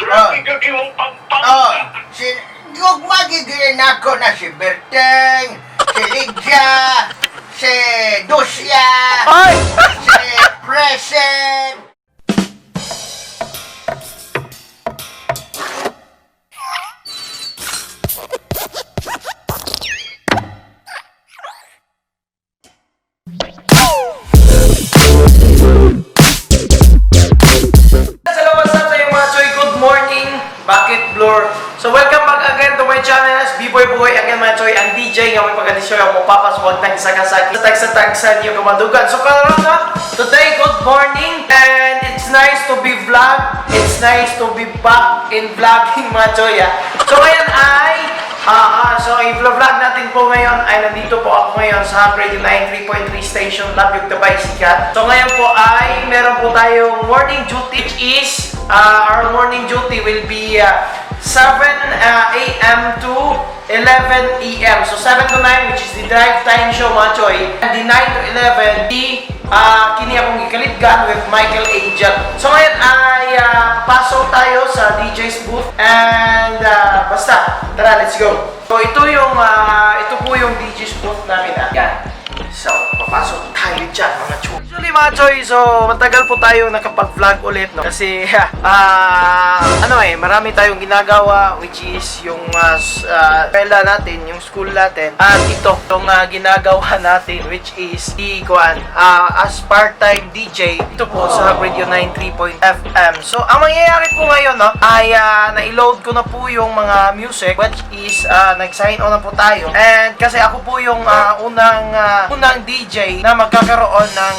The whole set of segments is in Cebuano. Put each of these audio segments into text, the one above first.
Grabe jud imong pagpangka. Oh, si gugma gigilin ako na si Berteng, si Lydia, si Dusia, Ay! si Present. Hello, what's up sa inyo, mga choy? Good morning! Bakit Blur? So welcome back again to my channel. As B-Boy Bugoy again, mga choy, ang DJ nga may pagkadisyo ang mapapaswag ng isa ka sa tagsa-tagsa niyo kamadugan. So karon na, today, good morning, and it's nice to be vlog. It's nice to be back in vlogging, mga choy. Ah. So ngayon ay so i-vlog natin po ngayon ay nandito po ako ngayon sa Hub Radio 93.3 Station, Labyog, Tabay, Sikat. So ngayon po ay meron po tayong morning duty, which is our morning duty will be 7 a.m. to 11 a.m. So 7 to 9, which is the drive time show, mga choy. And the 9 to 11, the kini akong gikalidgan with Michael Angel. So ngayon ay pasok tayo sa DJ's booth and basta, tara, let's go. So ito po yung DJ's booth namin ah. Yan. So, papasok tayo dyan, mga choy. Actually, mga choy, so matagal po tayo nakapag-vlog ulit, no? Kasi, ano eh, marami tayong ginagawa, which is yung eskwela natin, yung school natin. At ito, itong ginagawa natin, which is the, kuan, as part-time DJ, ito po sa Radio 93.FM. So, ang mangyayari po ngayon, no, ay na-load ko na po yung mga music, which is nag-sign on na po tayo. And kasi ako po yung unang DJ na magkakaroon ng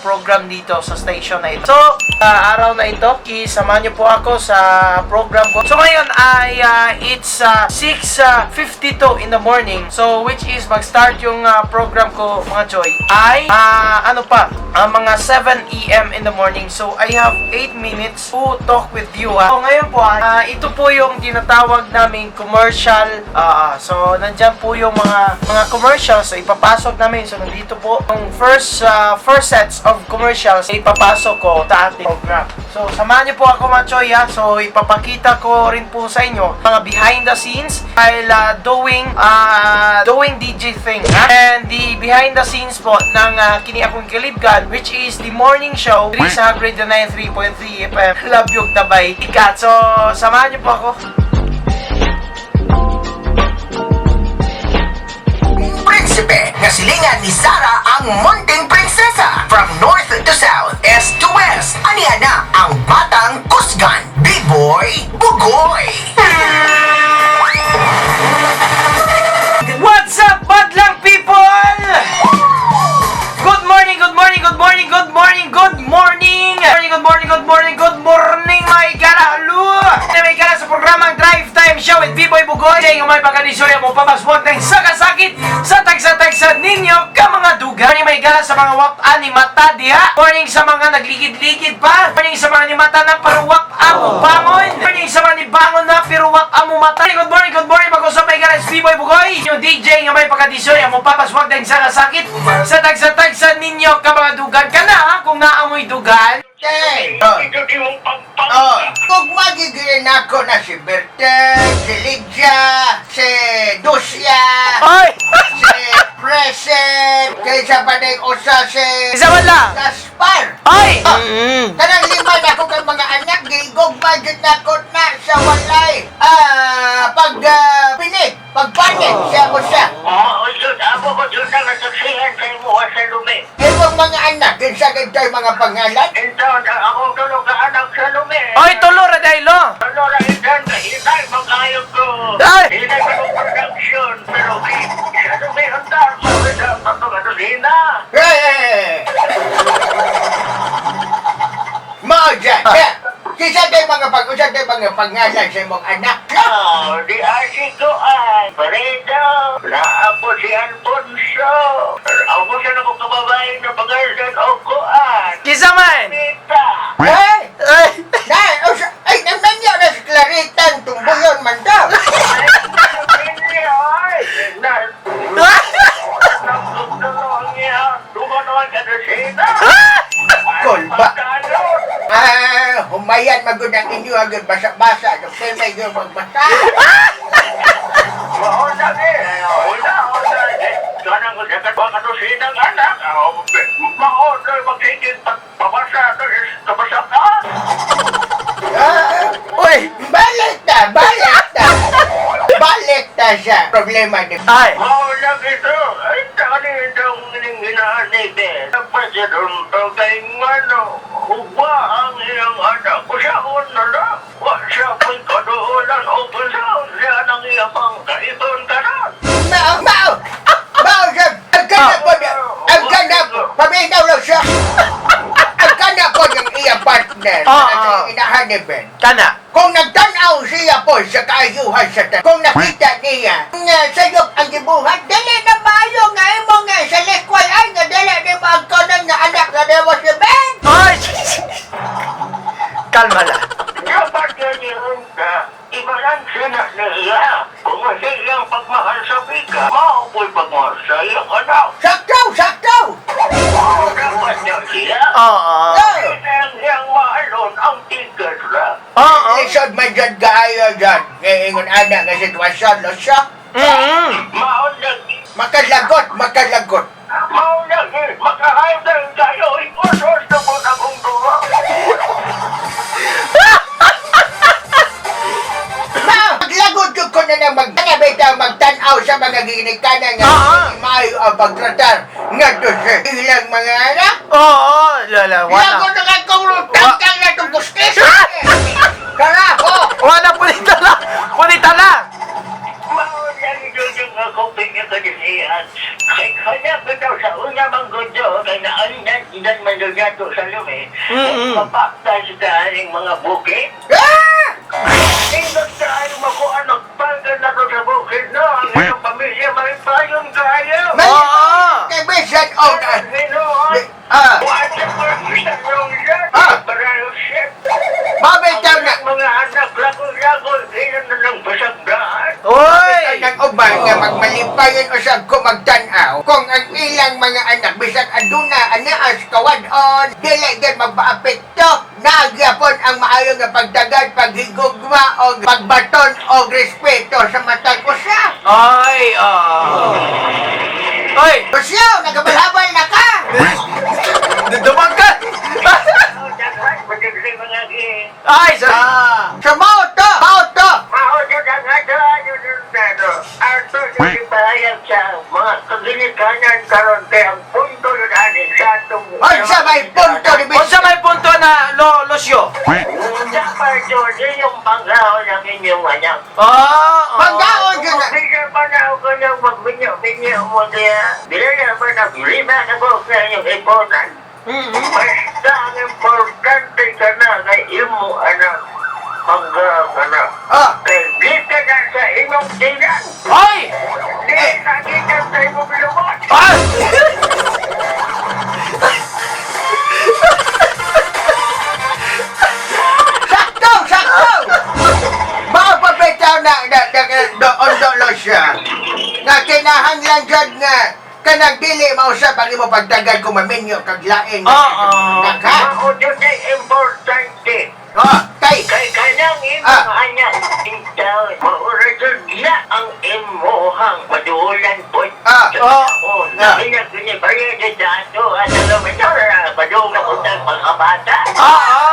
program dito sa station na ito. So, araw na ito, isamahan niyo po ako sa program ko. So, ngayon ay it's 6:52 in the morning. So, which is mag-start yung program ko, mga choy, ay ano pa, ang mga 7 a.m. in the morning. So, I have 8 minutes to talk with you. Ah. So, ngayon po, ito po yung tinatawag naming commercial. So, nandyan po yung mga commercials so ipapasok namin. So, nandito po yung first sets of commercials na ipapasok ko sa ating program. So, samahan niyo po ako, mga choy, ha. So, ipapakita ko rin po sa inyo mga behind the scenes while doing DJ thing. Ha? And the behind the scenes po ng kini akong kilibgan, which is the morning show 3 sa Grade 93.3 FM, Labyog, Tabay, Ikat. So, samahan niyo po ako. Prinsipe nga silingan ni Sara ang Munting Prinsesa. From north to south, east to west. Aniya na ang Batang Kusgan. B-Boy Bugoy. What's up, badlang people? Good morning, good morning, good morning, good morning, good morning! Good morning, good morning, good morning, my kalalu! May kala sa programang Drive Time Show with B-Boy Bugoy. Nga may pagkadisyoya mo pamaswag ng sakasakit sa tagsa-tagsa ninyo ka mga duga. Morning, may gala sa mga wap ni mata diha. Morning sa mga nagligid-ligid pa. Morning sa mga ni mata na pero wap amo bangon. Morning sa mga ni bangon na pero wap amo mata. Good morning, good morning. Mag-usap, may gala si B-Boy Bugoy. Yung DJ nga may pagkadisyoya mo papaswag ng sakasakit sa tagsa-tagsa ninyo ka mga dugan. Kana ha, kung naamoy dugan. Hey! Oh. Grabe jud imong pagpangka. Oh, gugma gigilin ako na si Berteng, si Lydia, si Dusia, Ay! si Present, kaysa pa na usa si Isa man lang. Gaspar. Ay! Ah, Kanang lima na ko kay mga anak, gigugma jud na ko na sa walay. Pag pinig, pagpanig, siya ko siya. Oo, jud ako ko jud na nasaksihan sa imo sa lumi. Imong mga anak, kinsa gid mga pangalan? Intaon akong tulo ka anak sa lumi. Ay, tulo ra daylo. Tulo ra intaon ka hinay magayo ko. Ay! Hinay ka ng production pero sa lumi ang taon sa pagkagadolina. Eh! Mao dyan. Kaya, kinsa kay mga pag usa kay mga pangalan sa imong anak? Oh, di asi ko ay Fredo, naa po si Alfonso. Ako siya na kong kababae na pangalan o kuan. Kisa man. Pita. Eh! Ay! Na, usa, ay, naman na si Clarita, ang tumbuyon man daw. Ay, ay, na, Kolba. Humayan magud ang Inyo agad basa-basa. Dok, may gyud magbasa. Mao lagi. Wala, wala. Kanang nagkatusinang anak. Mao na magsigig pabasa kabasa ka. Ah, Uy! balik ta, balik ta. Balik ta sa problema ni Ay! Mao lagi to. Ay, tani itong inaan ni Ben. Nagpasidunto kay ngano. Uba ang iyang anak. Usaon na lang. Wa siya po'y kaduulan o pusaon siya ng iyang pang kaipon ka na. Mao, mao! Mao siya! Ang ganda po niya! Ang ganda po! Paminaw lang siya! Ang ganda po ng iyang partner sa inahan ni Ben. Kana! Kung nagtanaw siya po sa kaayuhan sa tanan, kung nakita niya nga sayop ang gibuhat, dili na maayo nga imo nga sa likway ay nga dili ni maagkanan nga anak na nimo si Ben! Ay! Kalma lang. Dapat ganyan ka. Ibalanse na niya. Kung ang iyang pagmahal sa bika, mao po'y pagmahal sa iyang anak. Sakto! Sakto! Mao dapat na siya. Oo. Oh! Ang iyang mahalon ang tigas ra. Oo. Lisod man dyan kaayo dyan. Ngayon ana nga sitwasyon, lo siya. Mao lagi. Makalagot, makalagot. Mao lagi. Makahandal kayo. Ikusos na po akong duwa. Ma, maglagot jud ko na lang magtanabay ta magtan-aw sa mga ginikanan nga maayo ang pagtratar ngadto sa ilang mga anak. Oo. Lala, wala. Lagot na kang kung tangkang na itong gustis. Karaho! Wala, punita lang! Punita lang! Mao lagi doon akong pinakadisihan. Kay kanya bitaw sa una mang gundo, kay naandan idan man doon yato sa lumi. Mapakta sa aning mga bukid. Ah! Indot tayo makuha nagpanggan na to sa bukid, no? Ang iyong pamilya may payon kayo. May Oo. kay bisan og Hinuon. ah, Wala ko sa iyong yan. Parang shit. mabitaw na Ang mga anak, lago-lago, ilan na ng basagdaan. Uy! ng uban nga magmalipayon usab ko magtan-aw kung ang ilang mga anak bisan aduna anaas kawad-on dili gyud magpaapekto, nagyapon ang maayo nga pagtagad, paghigugma og pagbaton og respeto sa matag usa. Ay! Oo. Uy! Usyaw, nagabalhabal na ka. Dumang ka! Oh, daghan, magagay mga Ay! Sorry! Ah, sa mao to, mao to. Mao jud ang ato yun ano. Ato jud ipahayag sa mga kaginikanan karon kay ang punto yun ani sa atong Unsa may punto ni Unsa may punto na lo Lucio? Dapat jud inyong panggaon ang inyong anak. Oo. Panggaon jud na. Bisa pa na ako nang magminyo-minyo mo kaya bila na ba naglima na ko sa inyong iponan. Basta ang importante ka na kay imo anak. Panggaon ka na. Ah, Kay di ka na sa imong tinan. Ay! Di na kita sa imong lumot. Ay! Sakto, sakto. Mao pa bitaw na na na doon do siya. Nga kinahanglan jud nga kanang dili mausap ang imo pagtagal kung maminyo kag lain. Oo. Naka. Mao jud ay importante. Oh, kay Kay kanang imong anak itaw maura jud na ang imuhang madulan po. Ah. Oh, na kini baya jud ato ano na matura padung na utang pagkabata. Oo.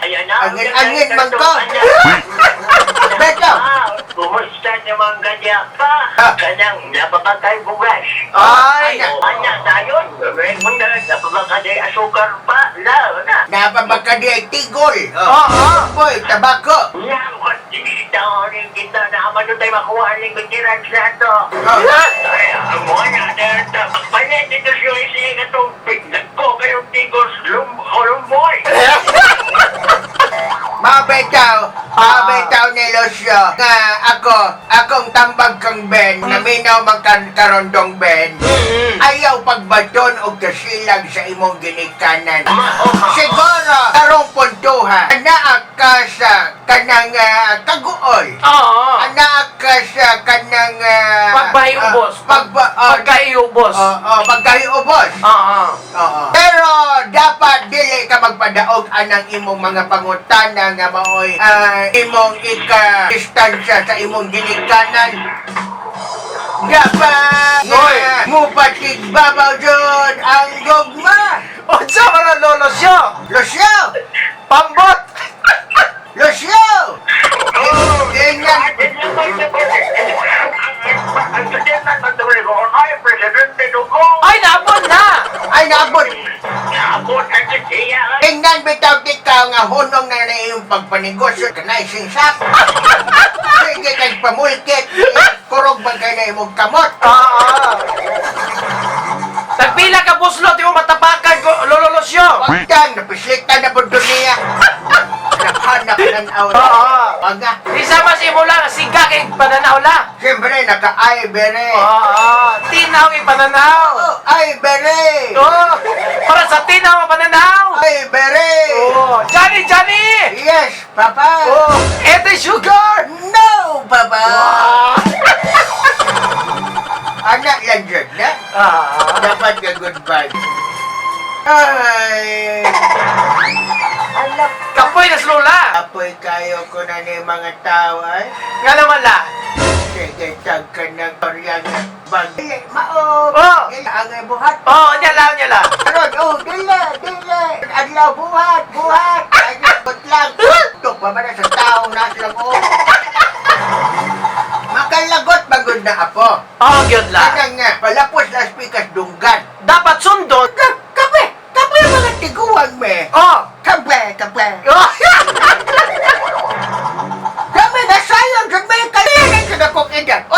Ayan na. Angin-angin man ko. Beto. Kumusta naman kanya pa? Kanang napapatay bugas. Ay! Anak tayo. Muna, napapakatay asukar pa. La, na. Napabagkadi ay tigol. Oo. Boy, tabako. Nangkot, rin kita na amano tayo makuha ng gutiran sa ato. Oh. Ay, ang mga na na magpalit dito siya isa katong nagko kayong tigos lumboy. Mabitaw, mabitaw ni Lucio nga ako, akong tambag kang Ben, naminaw man kan karondong Ben. Ayaw pagbaton og kasilag sa imong ginikanan. Siguro, karong puntuha, anaa ka sa kanang kaguol. Oo. Anaa ka sa kanang Pagbahiubos. Pagba Pagkahiubos. Oo, pagkahiubos. Oo. Oo. Pero Dapat dili ka magpadaog anang imong mga pangutana nga maoy imong ika-distansya sa imong ginikanan. Dapat Hoy! nga mupatig babaw jud ang gugma. Unsa man ang Lolo Syo? Lucio! Pambot! Lucio! Tingnan. Ang presidente ng Duligon ay presidente Dugong. Ay, naabot na! Ay, naabot. Naabot na siya. Tingnan bitaw ikaw nga hunong na na iyong pagpanegosyo kanay singsap. Sige kay pamulkit. Kurog man kay na imong kamot. Ah. Tagpila ka buslo, di mo matapakan ko, Lolo Lucio. Wagtang, napislitan na po doon niya. Nakahanap ng aw. Oo. Wag nga. Di sama si mo lang, siga kay pananaw la. Siyempre, naka-ay bere. Oo, tinaw kay pananaw. Oh, ay bere. Oo, para sa tinaw ang pananaw. Ay bere. Oo, Johnny, Johnny! Yes, Papa. Oo, eto yung sugar! No, Papa. Ah. Anak lang dyan, na? Ah. Dapat ka good vibe. Ay. Alak. Kapoy na slula. Apoy kayo ko na ni mga tao ay. Nga naman la. Sige, tag ka ng koryang bag. Dili, mao. Oh. Dili, ang buhat. Oo, niya la, niya la. Karon, oh, dili, dili. Adlaw, buhat, buhat. Ay, buhat lang. Tuk, pa ba na sa tao na sila ko. Makalagot bagod na apo. Oo, gyud la. Kanang nga, palapos las pikas dunggan. Dapat sundon. Kape, kape mga tiguan me. Oh. Kape, kape. Oh. Kami nasayon jud may kalinan sa dakong edad. 89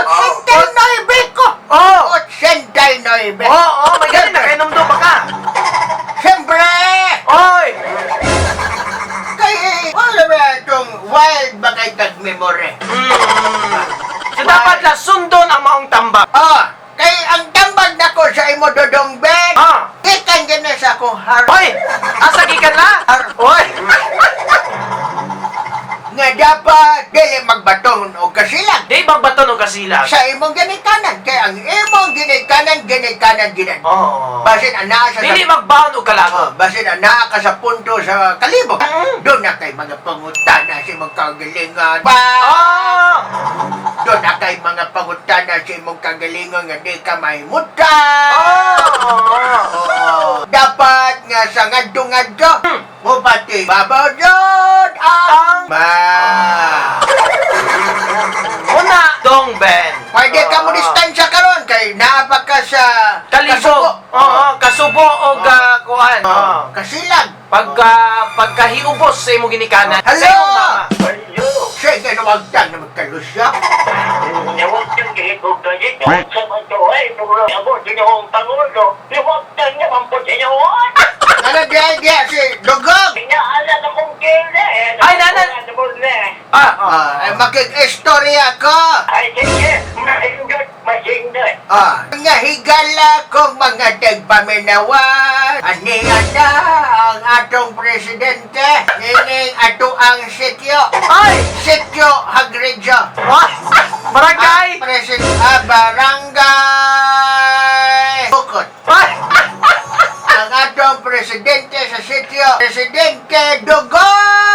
ko. Oh. 89. Oo, oh, may ganun na, kainomdo pa ka. Siyempre! Oy! Kay, wala ba itong wild ba kay tag-memory? So dapat la sundon ang maong tambak. Ah, kay ang tambag nako sa imo Dodong Ben. Ah. Gikan gid na sa akong heart. Oy! Asa gikan la? Oy! Nga dapat dili magbaton og kasilag. Di bang baton og kasilag? Sa imong ginikanan kay ang imong ginikanan ginikanan ginan. Oo. Basin anaa sa Dili magbaon og Oh, kalagot. basin anaa ka sa punto sa kalibog. Mm. Doon na kay mga pangutana sa imong kagalingan. Pa! Oh! Doon na kay mga pangutana sa imong kagalingan nga di ka mahimutan. Oh! Oo. Dapat nga sa ngadto-ngadto, mupati babaw doon ang ma. Una, Dong Ben. Pwede ka mo distansya karon kay naa pa ka sa Kalibo. kasubo. Oo, kasubo og kuan. Oo. Oo. Kasilag. Pagka pagkahiubos sa imong ginikanan. Hello! Sa imong mama. Hello. Sige, nawagtang na magkalusya. Huwag kang gihigog ka dito. Sa mga ay, ako, ginoong Pangulo. Huwag kang naman po sa inyo. Ano diya diya si Dugong? Inaalan akong kila eh. Ay, nanan- Ano mo na? Ah, Ah, ay makig-istorya ko. Ay, sige. Mahindot, mahindot. Ah, nga higala kong mga tagpaminawan. Ani na ang atong presidente. Nining ato ang sityo. Ay! Sityo Hagridyo. Ay! Barangay! Ang president, barangay Bukod. Ay! Ang atong presidente sa sityo, Presidente Dugong!